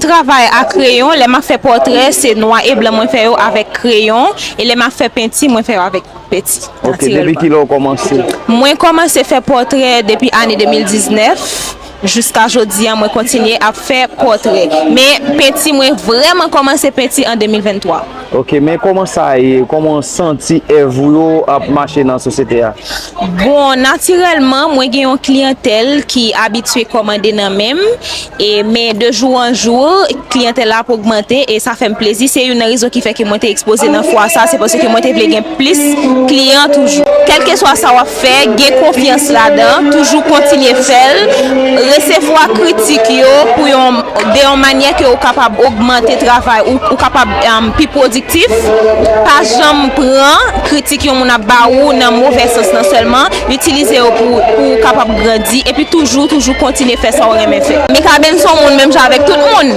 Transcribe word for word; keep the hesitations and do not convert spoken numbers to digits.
Travay a kreyon, lè m ap fè pòtrè, se nwa e blan mwen fè yo avèk kreyon, e lè m ap fè penti, mwen fè yo avèk penti, Ok, depi ki lè w kòmanse? Mwen kòmanse fè pòtrè depi ane de mil diznèf, jiska jodi a, mwen kontinye ap fè pòtrè. Men penti, mwen vrèman kòmanse penti an de mil venntwa. Ok, men kòman sa ye? Kòman w santi èv ou yo ap mache nan sosyete a? Bon, natirèlman, mwen gen yon kliyantèl ki abitye kòmande nan men m, e, men de jou an jou, kliyantèl la ap ogmante, e sa fè m plezi. Se youn nan rezon ki fè ke mwen te ekspoze nan fwa sa, se paske mwen te vle gen plis kliyan toujou. Kèlkeswa sa w ap fè, gen konfyans ladan, toujou kontinye fè l, resevwa kritik yo pou yon, de yon manyè ke ou kapab ogmante travay ou, ou kapab, um, pi pwodiktif. Pa janm pran kritik yon moun ap ba ou nan movè sans nan sèlman, itilize yo pou, pou ou kapab grandi, epi toujou, toujou kontinye fè sa w renmen fè. Mikaben se yon moun menm jan avèk tout moun.